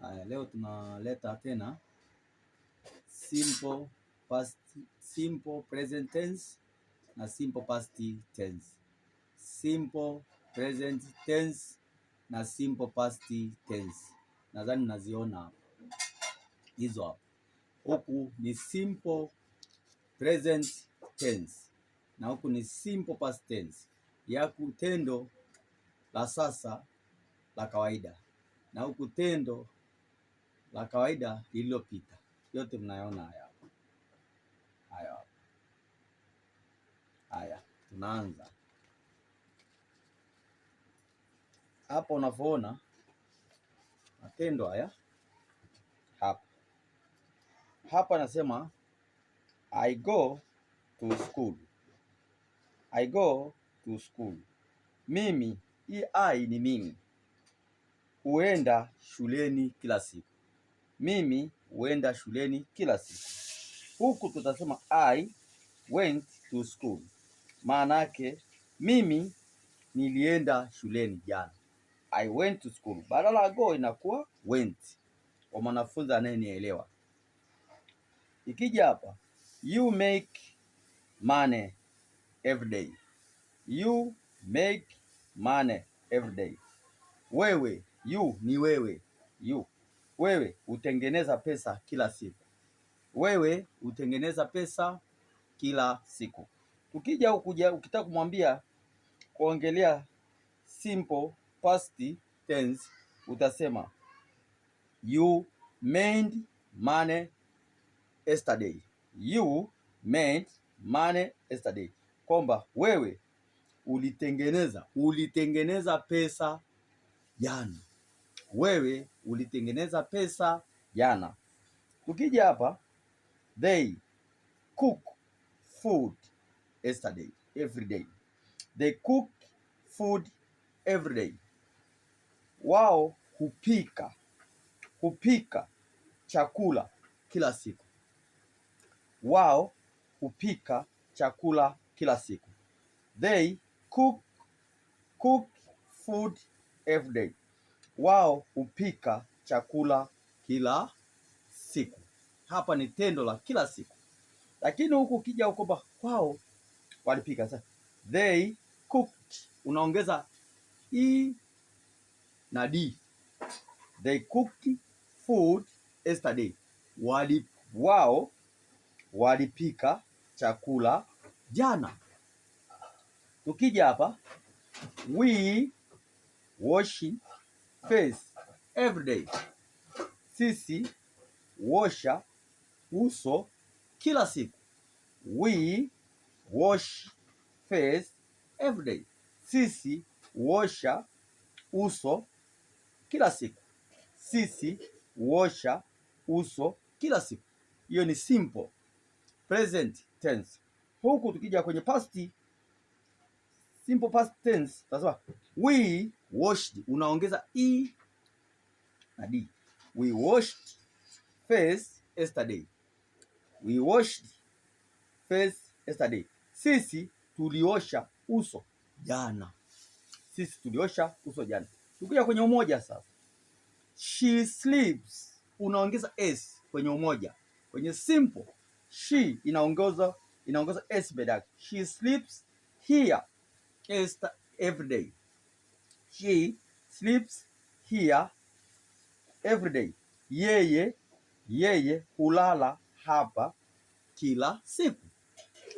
Haya, leo tunaleta tena simple past, simple present tense na simple past tense. Simple present tense na simple past tense, nadhani naziona hapo hizo hapo. Huku ni simple present tense na huku ni simple past tense ya tendo la sasa la kawaida na huku tendo la kawaida lililopita. Yote mnayaona haya hapa. Haya hapa. Haya, tunaanza hapa unavyoona matendo haya hapa hapa, nasema I go to school. I go to school. Mimi, hii I ni mimi, huenda shuleni kila siku. Mimi huenda shuleni kila siku. Huku tutasema I went to school, maana yake mimi nilienda shuleni jana. I went to school, badala ya go inakuwa went, kwa mwanafunzi anayenielewa. Ikija hapa you make money every day, you make money every day. Wewe, you ni wewe, you wewe hutengeneza pesa kila siku, wewe hutengeneza pesa kila siku. Tukija huku, ukitaka kumwambia kuongelea simple past tense utasema you made money yesterday, you made money yesterday, kwamba wewe ulitengeneza pesa jana, wewe ulitengeneza pesa jana. Tukija hapa they cook food yesterday every day, they cook food every day. Wao hupika chakula kila siku. Wao hupika chakula kila siku. They cook food every day. Wao hupika chakula kila siku. Hapa ni tendo la kila siku, lakini huku ukija huko kwao walipika. Sasa they cooked, unaongeza e na d. They cooked food yesterday. Wao walipika chakula jana. Tukija hapa we wash face every day. Sisi wosha uso kila siku. We wash face every day. Sisi wosha uso kila siku. Sisi wosha uso kila siku. Hiyo ni simple present tense. Huku tukija kwenye past, simple past tense, tunasema we washed, unaongeza e na d. We washed face yesterday. We washed face yesterday. Sisi tuliosha uso jana. Sisi tuliosha uso jana. Tukija kwenye umoja sasa, she sleeps, unaongeza s kwenye umoja. Kwenye simple she inaongeza s mbele yake. She sleeps here every day. She sleeps here every day. Yeye hulala hapa kila siku.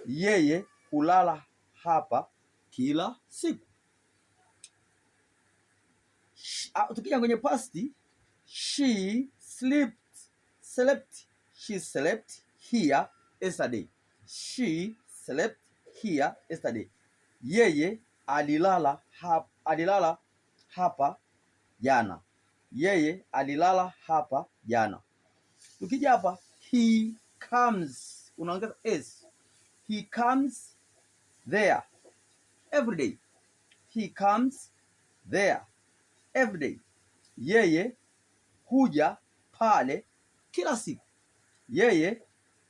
Yeye hulala hapa kila siku. Tukija kwenye past, she slept, she slept here yesterday. She slept here yesterday. Yeye alilala hapa jana. Yeye alilala hapa jana. Tukija hapa he comes, unaongeza s. He comes there every day. He comes there every day. Yeye huja pale kila siku. Yeye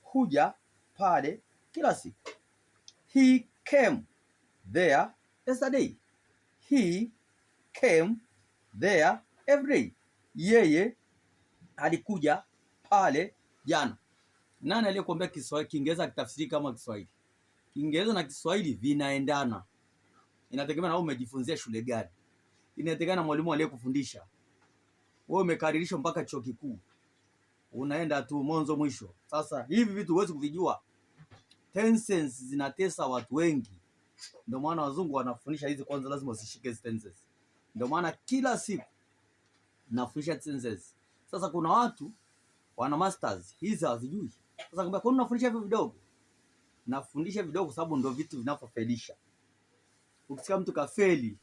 huja pale kila siku. He came there yesterday. He came there every day. Yeye Alikuja pale jana. Nani aliyekuambia Kiswahili Kiingereza kitafsiri kama Kiswahili? Kiingereza na Kiswahili vinaendana. Inategemea na wewe umejifunzia shule gani. Inategemea na mwalimu aliyekufundisha. Wewe umekaririshwa mpaka chuo kikuu, unaenda tu mwanzo mwisho. Sasa hivi vitu huwezi kuvijua. Tenses zinatesa watu wengi, ndio maana wazungu wanafundisha hizi kwanza, lazima usishike hizi tenses. Ndio maana kila siku nafundisha tenses. Sasa kuna watu wana masters hizi hawazijui. Sasa kumbe kwa nini unafundisha hivi vidogo? Nafundisha vidogo kwa sababu ndio vitu vinavyofelisha. Ukisikia mtu kafeli,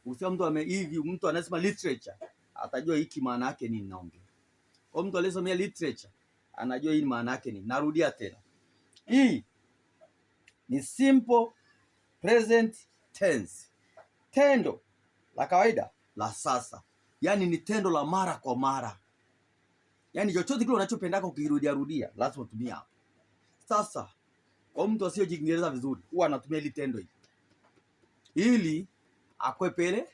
ukisikia mtu ame hivi, mtu anasema literature, atajua hiki maana yake nini naongea. Kwa mtu aliyesomea literature anajua hii maana yake nini. Narudia tena, hii ni simple present tense, tendo la kawaida la sasa, yaani ni tendo la mara kwa mara, yaani chochote kile unachopendaka ukirudia rudia lazima utumie hapo. Sasa kwa mtu asiyejiingereza vizuri, huwa anatumia hili tendo hili ili akwepele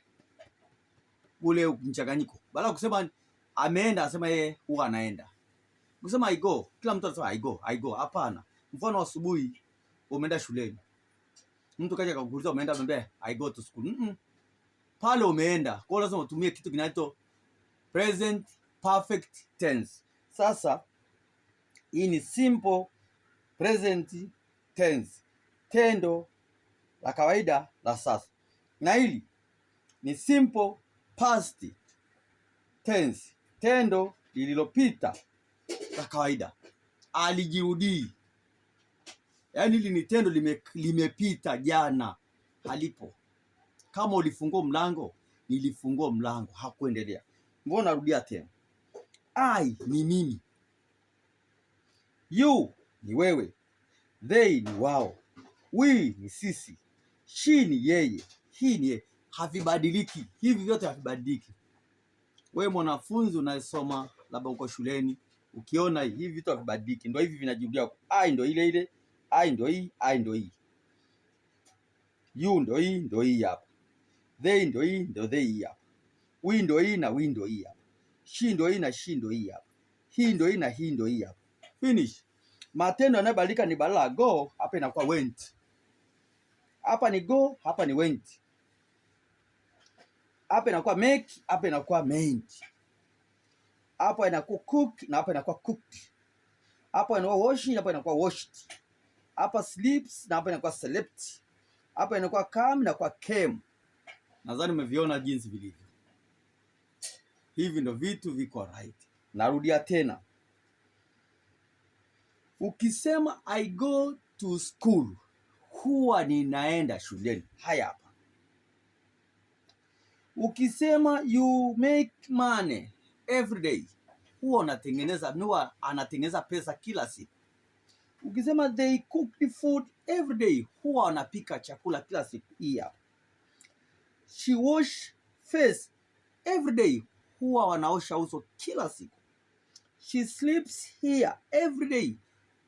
ule mchanganyiko, baada ya kusema ameenda, asema yeye huwa anaenda. Kusema I go, kila mtu anasema I go, I go. Hapana. Mfano asubuhi umeenda shuleni, mtu kaja akakuuliza umeenda, mbele I go to school. Pale umeenda, kwa hiyo lazima utumie kitu kinaitwa present perfect tense. Sasa hii ni simple present tense, tendo la kawaida la sasa, na hili ni simple past tense, tendo lililopita la kawaida, alijirudii. Yaani hili ni tendo limepita jana, halipo. Kama ulifungua mlango, nilifungua mlango, hakuendelea. Mbona narudia tena? I ni mimi, you ni wewe, they ni wao, we ni sisi, she ni yeye, he ni yeye. Havibadiliki, hivi vyote havibadiliki. Wewe mwanafunzi unayesoma labda uko shuleni, ukiona hivi vitu havibadiliki, ndio hivi vinajirudia. I ndio ile ile, I ndio hii, I ndio hii, you ndio hii, ndio hii hapa, they ndio hii, ndio they hii hapa, we ndio hii na we ndio hii hapa, she ndio hii na she ndio hii hapa, he ndio hii na he ndio hii hapa. Finish. Matendo yanayobadilika ni badala ya go hapa inakuwa went. Hapa ni go, hapa ni went. Hapa inakuwa make, hapa inakuwa made. Hapa inakuwa cook na hapa inakuwa cooked. Hapa inakuwa wash, hapa inakuwa washed. Hapa sleeps na hapa inakuwa slept. Hapa inakuwa come na kwa came. Nadhani umeviona jinsi vilivyo. Hivi ndo vitu viko right. Narudia tena, ukisema I go to school, huwa ninaenda shuleni. Haya hapa. Ukisema you make money every day, huwa unatengeneza, huwa anatengeneza pesa kila siku. Ukisema they cook the food every day, huwa wanapika chakula kila siku. Hii hapa. She wash face every day, huwa wanaosha uso kila siku. She sleeps here every day,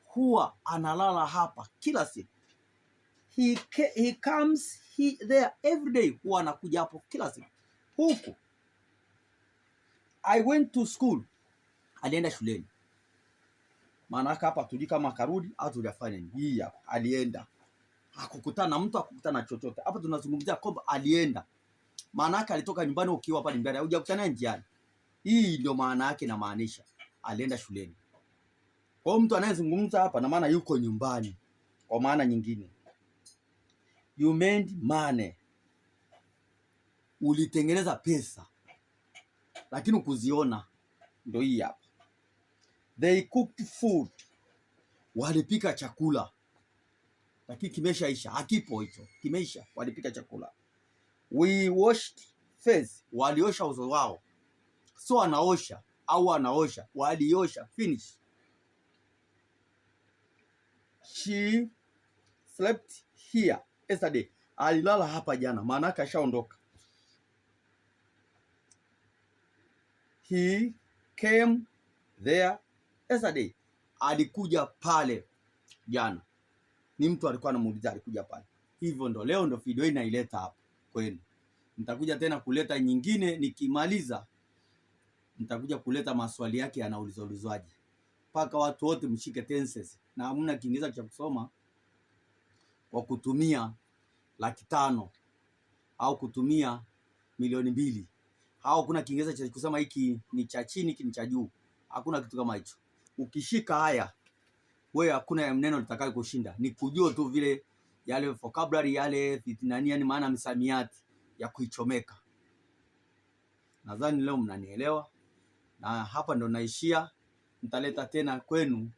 huwa analala hapa kila siku. He comes there every day, huwa anakuja hapo kila siku. Huku I went to school, alienda shuleni. Maana hapa tujui kama akarudi au tujafanya nini. Hii hapa alienda, hakukutana na mtu, hakukutana na chochote. Hapa tunazungumzia kwamba alienda, maana yake alitoka nyumbani, ukiwa hapa nyumbani, hujakutana njiani. Hii ndio maana yake, inamaanisha alienda shuleni. Kwa hiyo mtu anayezungumza hapa na maana yuko nyumbani. Kwa maana nyingine, you made money, ulitengeneza pesa lakini ukuziona. Ndio hii hapa. They cooked food, walipika chakula lakini kimeshaisha, hakipo hicho, kimeisha. Walipika chakula. We washed face, waliosha uso wao, so anaosha au anaosha, waliosha, finish. She slept here yesterday, alilala hapa jana, maana yake ashaondoka. He came there yesterday, alikuja pale jana. Ni mtu alikuwa anamuuliza alikuja pale. Hivyo ndo leo ndo video hii naileta hapa kwenu. Nitakuja tena kuleta nyingine nikimaliza Nitakuja kuleta maswali yake yanaulizwaulizwaje mpaka watu wote mshike tenses, na hamna Kiingereza cha kusoma kwa kutumia 500,000 au kutumia 2,000,000 au kuna Kiingereza cha kusema hiki ni cha chini, hiki ni cha juu. Hakuna kitu kama hicho. Ukishika haya wewe, hakuna neno litakayo kushinda. Ni kujua tu vile yale vocabulary yale nani, yani maana msamiati ya kuichomeka. Nadhani leo mnanielewa, na hapa ndo naishia. Nitaleta tena kwenu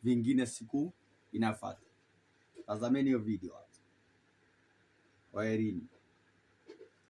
vingine siku inayofuata. Tazameni hiyo video hapo. Kwaherini.